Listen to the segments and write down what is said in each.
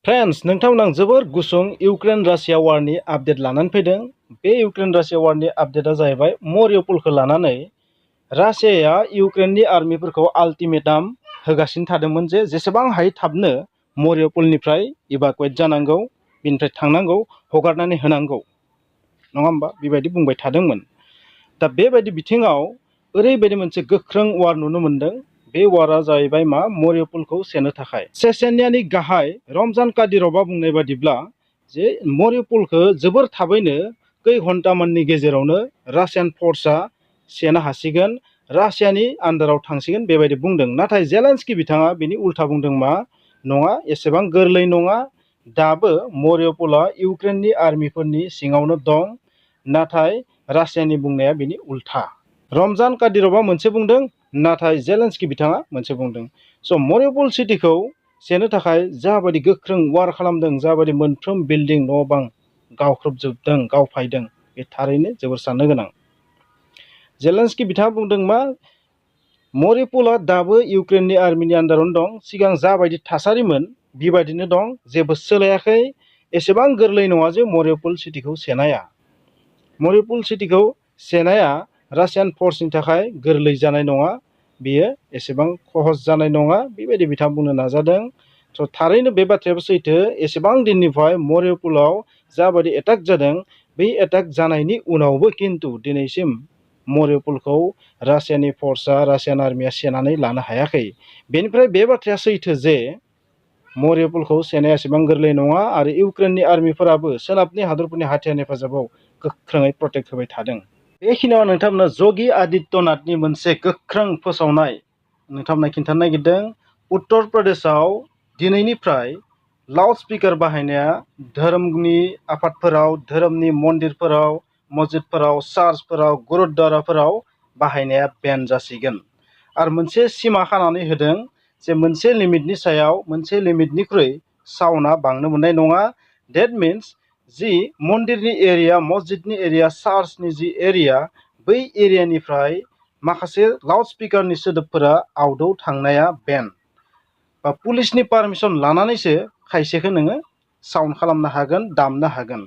Friends, नोंथांमोन आं जोबोर गुसुं इउक्रेन रासिया वारनि आपडेट लानानै फैदों। बे इउक्रेन रासिया वारनि आपडेटआ जाहैबाय मरिउपलखौ लानानै रासियाया इउक्रेननि आर्मिफोरखौ आल्टिमेटाम होगासिनो थादोंमोन जे जेसेबां हायो थाबनो मरिउपलनिफ्राय इभाकुवेट जानांगौ, बिनिफ्राय थांनांगौ, हगारनानै होनांगौ, नङा होमबा? बेबायदि बुंबाय थादोंमोन। दा बेबायदि बिथिङाव ओरैबायदि मोनसे गोख्रों वार नुनो मोन्दों। बे वारआ जाहैबाय मा मरिउपलखौ सेनो थाखाय चेचेनियानि गाहाय रमजान कादिरभआ बुंनाय बादिब्ला जे मरिउपलखौ जोबोर थाबैनो कई घन्टामाननि गेजेरावनो रासियान फर्सआ सेनो हासिगोन, रासियानि आन्दाराव थांसिगोन बेबायदि बुंदों। नाथाय जेलेन्सकि बिथाङा बिनि उल्था बुंदों मा नङा, एसेबां गोरलै नङा, दाबो मरिउपलआ इउक्रेननि आर्मिफोरनि सिङावनो दं। नाथाय रासियानि बुंनाया बिनि उल्था। रमजान कादिरभआ मोनसे बुंदों, नाथाय जेलेन्सकि बिथाङा मोनसे बुंदों। स' मरिउपल सिटिखौ सेनो थाखाय जाबायदि गोख्रों वार खालामदों, जाबायदि मोनफ्रोम बिल्डिं न' बां गावख्रबजोबदों, गावफायदों, बे थारैनो जोबोर साननो गोनां। जेलेन्सकि बिथाङा बुंदों मा मरिउपलआ दाबो इउक्रेननि आर्मिनि आन्दारावनो दं, सिगां जाबायदि थासारिमोन बेबायदिनो दं, जेबो सोलायाखै। एसेबां गोरलै नङा जे मरिउपल सिटिखौ सेनाया। मरिउपल सिटिखौ सेनाया रासियान फर्सनि थाखाय गोरलै जानाय नङा, बियो एसेबां खहस जानाय नङा, बेबायदि बिथाङा बुंनो नाजादों। स' थारैनो बे बाथ्रायाबो सैथो। एसेबां दिननिफ्राय मरिउपलाव जाबायदि एटाक जादों, बै एटाक जानायनि उनावबो खिन्थु दिनैसिम मरिउपलखौ रासियानि फर्सआ, रासियान आर्मिया सेनानै लानो हायाखै। बेनिफ्राय बे बाथ्राया सैथो जे मरिउपलखौ सेनाया एसेबां गोरलै नङा आरो इउक्रेननि आर्मिफोराबो सोनाबनि हादरफोरनि हाथियारनि हेफाजाबाव गोख्रोङै प्रटेक्ट होबाय थादों। बेखिनियाव नोंथांमोना जगि आदित्यनाथनि मोनसे गोख्रों फोसावनाय नोंथांमोना खिन्थानो नागिरदों। उत्तर प्रदेशआव दिनैनिफ्राय लाउड स्पिकार बाहायनाया धोरोमनि आफादफोराव, धोरोमनि मन्दिरफोराव, मस्जिदफोराव, चार्चफोराव, गुरुद्वाराफोराव बाहायनाया बेन जासिगोन। आरो मोनसे सिमा खानानै होदों जे मोनसे लिमिटनि सायाव, मोनसे लिमिटनिख्रुइ साउन्डआ बांनो मोननाय नङा। डेट मिन्स जि मन्दिरनि एरिया, मस्जिदनि एरिया, चार्चनि जि एरिया, बै एरियानिफ्राय माखासे लाउड स्पिकारनि सोदोबफोरा आउटआव थांनाया बेन, बा पुलिसनि पारमिसन लानानैसो खायसेखौ नोङो साउन्ड खालामनो हागोन, दामनो हागोन।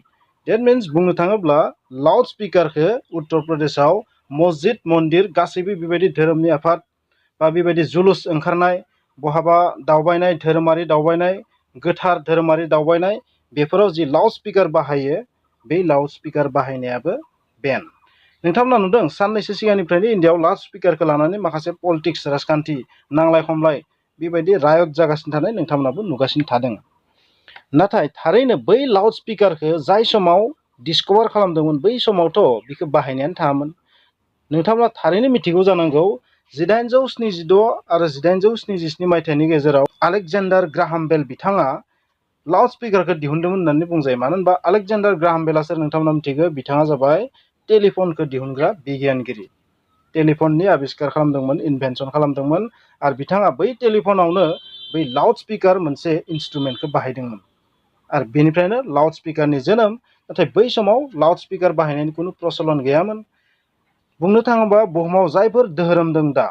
डेट मिन्स बुंनो थाङोब्ला लाउड स्पिकारखौ उत्तर प्रदेशआव मस्जिद, मन्दिर, गासैबो बेबायदि धोरोमनि आफाद बा बेबायदि जुलुस ओंखारनाय, बहाबा दावबायनाय, धोरोमारि दावबायनाय, गोथार धोरोमारि दावबायनाय, बेफोराव जि लाउड स्पिकार बाहायो, बे लाउड स्पिकार बाहायनायाबो बेन। नोंथांमोना नुदों साननैसो सिगांनिफ्रायनो इन्डियाआव लाउड स्पिकारखौ लानानै माखासे पलिटिक्स, राजखान्थि नांलाय खमलाय बेबायदि रायट जागासिनो थानाय नोंथांमोनाबो नुगासिनो थादों। नाथाय थारैनो बै लाउड स्पिकारखौ जाय समाव डिस्कभार खालामदोंमोन, बै समावथ' बेखौ बाहायनायानो थाङामोन। नोंथांमोना थारैनो मिथिगौ जानांगौ 1876 आरो 1877 मायथाइनि गेजेराव आलेकजेन्डार ग्राहाम बेल बिथाङा लाउड स्पिकारखौ दिहुनदोंमोन होननानै बुंजायो। मानो होनबा आलेकजेन्डार ग्राहाम बेला सोर नोंथांमोना मिथिगौ? बिथाङा जाबाय टेलिफनखौ दिहुनग्रा बिगियानगिरि। टेलिफननि आबिस्कार खालामदोंमोन, इनभेनसन खालामदोंमोन, आरो बिथाङा बै टेलिफनावनो बै लाउड स्पिकार मोनसे इन्सट्रुमेन्टखौ बाहायदोंमोन। आरो बेनिफ्रायनो लाउड स्पिकारनि जोनोम। नाथाय बै समाव लाउड स्पिकार बाहायनायनि खुनु प्रचलन गैयामोन। बुंनो थाङोबा बुहुमाव जायफोर धोरोम दं दा,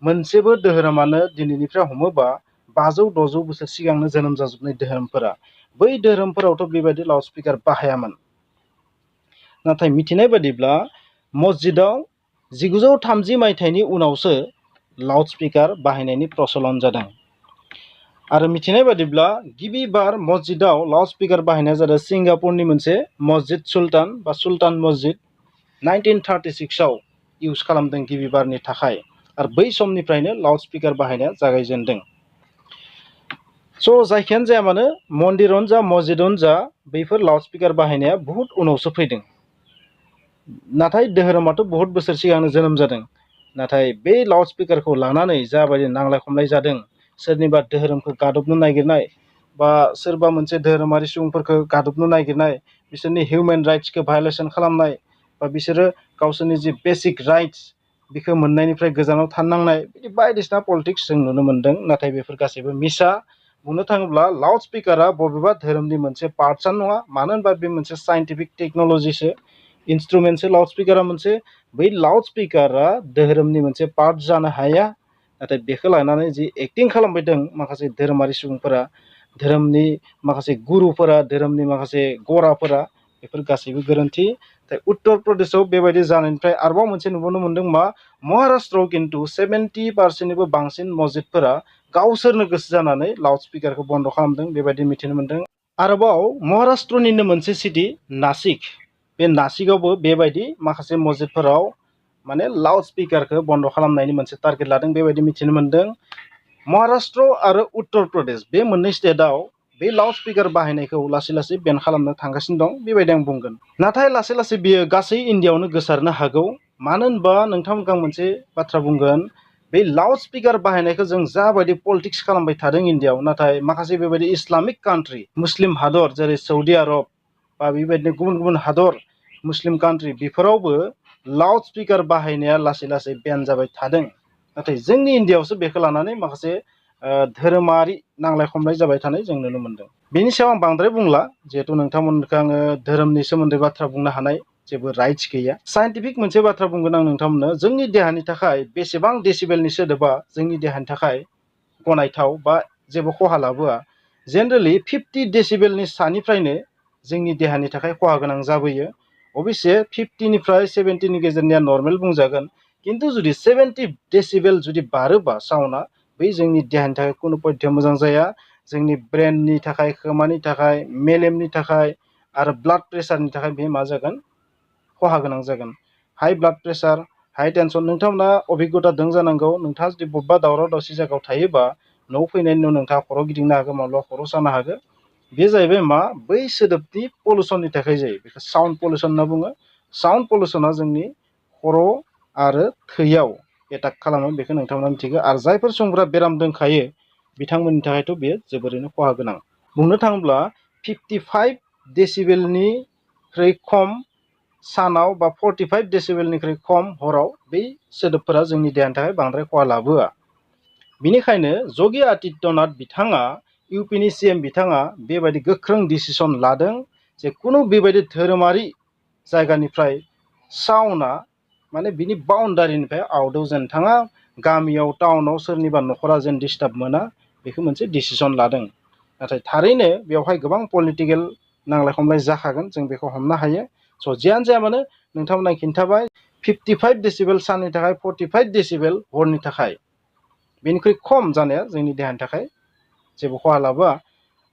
मोनसेबो धोरोमानो दिनैनिफ्राय हमोबा 500-600 बोसोर सिगांनो जोनोम जाजोबनाय धोरोमफोरा, बै धोरोमफोरावथ' बेबायदि लाउड स्पिकार बाहायामोन। नाथाय मिथिनाय बादिब्ला मस्जिदाव 1930 मायथाइनि उनावसो लाउड स्पिकार बाहायनायनि प्रचलन जादों। आरो मिथिनाय बादिब्ला गिबि बार मस्जिदाव लाउड स्पिकार बाहायनाया जादों सिंगापुरनि मोनसे मस्जिद सुल्तान बा सुल्तान मस्जिद 1936आव इउज खालामदों गिबि बारनि थाखाय। आरो बै समनिफ्रायनो लाउड स्पिकार बाहायनाया जागायजेनदों। स' जायखियानो जाया मानो, मन्दिरावनो जा, मस्जिदावनो जा, बैफोर लाउड स्पिकार बाहायनाया बहुद उनावसो फैदों। नाथाय धोरोमाथ' बहुद बोसोर सिगांनो जोनोम जादों। नाथाय बे लाउड स्पिकारखौ लानानै जाबायदि नांलाय खमलाय जादों, सोरनिबा धोरोमखौ गादबनो नागिरनाय, बा सोरबा मोनसे धोरोमारि सुबुंफोरखौ गादबनो नागिरनाय, बिसोरनि हिउमेन राइट्सखौ भायलेसन खालामनाय, बा बिसोरो गावसोरनि जि बेसिक राइट्स बेखौ मोननायनिफ्राय गोजानाव थानांनाय, बिदि बायदिसिना पलिटिक्स जों नुनो मोन्दों। नाथाय बेफोर गासैबो मिसा। बुंनो थाङोब्ला लाउड स्पिकारा बबेबा धोरोमनि मोनसे पार्टसानो नङा। मानो होनबा बे मोनसे साइन्टिफिक टेक्न'लजिसो, इन्सट्रुमेन्टसो लाउड स्पिकारा मोनसे। बै लाउड स्पिकारा धोरोमनि मोनसे पार्ट जानो हाया। नाथाय बेखौ लानानै जि एक्टिं खालामबाय दं माखासे धोरोमारि सुबुंफोरा, धोरोमनि माखासे गुरुफोरा, धोरोमनि माखासे गराफोरा बेफोर गासैबो गोरोन्थि। उत्तर प्रदेशआव बेबायदि जानायनिफ्राय आरोबाव मोनसे नुबोनो मोन्दों मा, महाराष्ट्रआव खिन्थु 70% बांसिन मस्जिदफोरा गावसोरनो गोसो जानानै लाउड स्पिकारखौ बन्द खालामदों, बेबायदि मिथिनो मोन्दों। आरोबाव महाराष्ट्रनिनो मोनसे सिटि नासिक, बे नासिकआवबो बेबायदि माखासे मस्जिदफोराव माने लाउड स्पिकारखौ बन्द खालामनायनि मोनसे टारगेट लादों, बेबायदि मिथिनो मोन्दों। महाराष्ट्र आरो उत्तर प्रदेश बे मोननै स्टेटआव बे लाउड स्पिकार बाहायनायखौ लासै लासै बेन खालामनो थांगासिनो दं, बेबायदि आं बुंगोन। नाथाय लासै लासै बियो गासै इन्डियाआवनो गोसारनो हागौ। मानो होनबा नोंथांमोनखौ आं मोनसे बाथ्रा बुंगोन, बे लाउड स्पिकार बाहायनायखौ जों जाबायदि पलिटिक्स खालामबाय थादों इन्डियाआव, नाथाय माखासे बेबायदि इस्लामिक कान्ट्रि, मुस्लिम हादर जेरै सौदि आरब बा बेबायदिनो गुबुन गुबुन हादर मुस्लिम कान्ट्रि, बेफोरावबो लाउड स्पिकार बाहायनाया लासै लासै बेन जाबाय थादों। नाथाय जोंनि इन्डियाआवसो बेखौ लानानै माखासे धोरोमारि नांलाय खमलाय जाबाय थानाय जों नुनो मोन्दों। बेनि सायाव आं बांद्राय बुंला, जिहेथु नोंथांमोनखौ आङो धोरोमनि सोमोन्दै बाथ्रा बुंनो हानाय जेबो राइट्स गैया। साइन्टिफिक मोनसे बाथ्रा बुंगोन आं नोंथांमोननो, जोंनि देहानि थाखाय बेसेबां डेसिबेलनि सोदोबा जोंनि देहानि थाखाय गनायथाव बा जेबो खहा लाबोआ। जेनेरेलि 50 डेसिबेलनि सानिफ्रायनो जोंनि देहानि थाखाय खहा गोनां जाबोयो। अबयसे 50निफ्राय 70नि गेजेरनिया नर्मेल बुंजागोन, खिन्थु जुदि 70 डेसिबेल जुदि बारोबा साउन्डआ, बै जोंनि देहानि थाखाय खुनु पध्य मोजां जाया। जोंनि ब्रेननि थाखाय, खोमानि थाखाय, मेलेमनि थाखाय आरो ब्लाड प्रेसारनि थाखाय बे मा जागोन, खहा गोनां जागोन। High blood pressure, high tension, नोंथांमोना अभिज्ञता दं जानांगौ। नोंथाङा जुदि बबेबा दावराव दावसि जायगायाव थायोबा न'आव फैनायनि उनाव नोंथाङा खर' गिदिंनो हागौ, माब्लाबा खर' सानो हागौ। बे जाहैबाय मा, बै सोदोबनि पलिउसननि थाखाय जायो। बेखौ साउन्ड पलिउसन होनना बुङो। साउन्ड पलिउसना जोंनि खर' आरो थैयाव एटाक खालामो, बेखौ नोंथांमोना मिथिगौ। आरो जायफोर सुबुंफोरा बेराम दंखायो बिथांमोननि थाखायथ' बेयो जोबोरैनो खहा गोनां। बुंनो थाङोब्ला 55 डेसिबेलनिख्रुइ खम सानाव बा 45 डेसिबेलनिख्रुइ खम हराव बै सोदोबफोरा जोंनि देहानि थाखाय बांद्राय खहा लाबोआ। बिनिखायनो योगी आदित्यनाथ बिथाङा, इउपिनि CM बिथाङा बेबायदि गोख्रों डिसिसन लादों जे खुनु बेबायदि धोरोमारि जायगानिफ्राय साउन्डआ माने बिनि बाउन्डारिनिफ्राय आउटआव जेन थाङा, गामियाव टाउनाव सोरनिबा न'खरा जेन डिस्टार्ब मोना, बेखौ मोनसे डिसिसन लादों। नाथाय थारैनो बेवहाय गोबां पलिटिकेल नांलाय खमलाय जाखागोन, जों बेखौ हमनो हायो। स' जियानो जाया मानो नोंथांमोना खिन्थाबाय 55 डेसिबेल साननि थाखाय, 45 डेसिबेल हरनि थाखाय, बेनिख्रुइ खम जानाया जोंनि देहानि थाखाय जेबो खहा लाबोआ।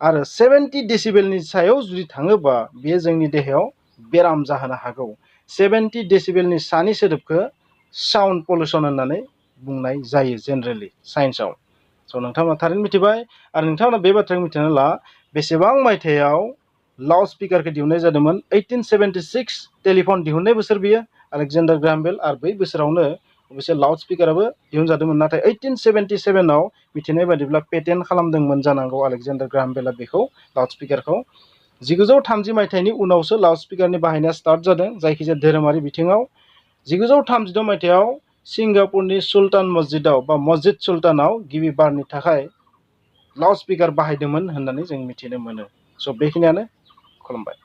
आरो 70 डेसिबेलनि सायाव जुदि थाङोबा बेयो जोंनि देहायाव बेराम जाहोनो हागौ। 70 डेसिबेलनि सानि सोदोबखौ साउन्ड पलिउसन होननानै बुंनाय जायो जेनेरेलि साइन्सआव। स' नोंथांमोना थारैनो मिथिबाय। आरो नोंथांमोना बे बाथ्राखौ मिथिना ला, बेसेबां मायथाइयाव लाउड स्पिकारखौ दिहुननाय जादोंमोन। 1876 टेलिफन दिहुननाय बोसोर बियो, आलेकजेन्डार ग्राहाम बेल। आरो बै बोसोरावनो अबयसे लाउड स्पिकाराबो दिहुनजादोंमोन। नाथाय 1877आव मिथिनाय बादिब्ला पेटेन्ट खालामदोंमोन जानांगौ आलेकजेन्डार ग्राहाम बेलआ बेखौ, लाउड स्पिकारखौ। 1930 मायथाइनि उनावसो लाउड स्पिकारनि बाहायनाया स्टार्ट जादों, जायखिजाया धोरोमारि बिथिङाव। 1936 मायथाइयाव सिंगापुरनि सुल्तान मस्जिदआव बा मस्जिद सुल्तानाव गिबि बारनि थाखाय लाउड स्पिकार बाहायदोंमोन होननानै जों मिथिनो मोनो। स' बेखिनियानो। खुलुमबाय।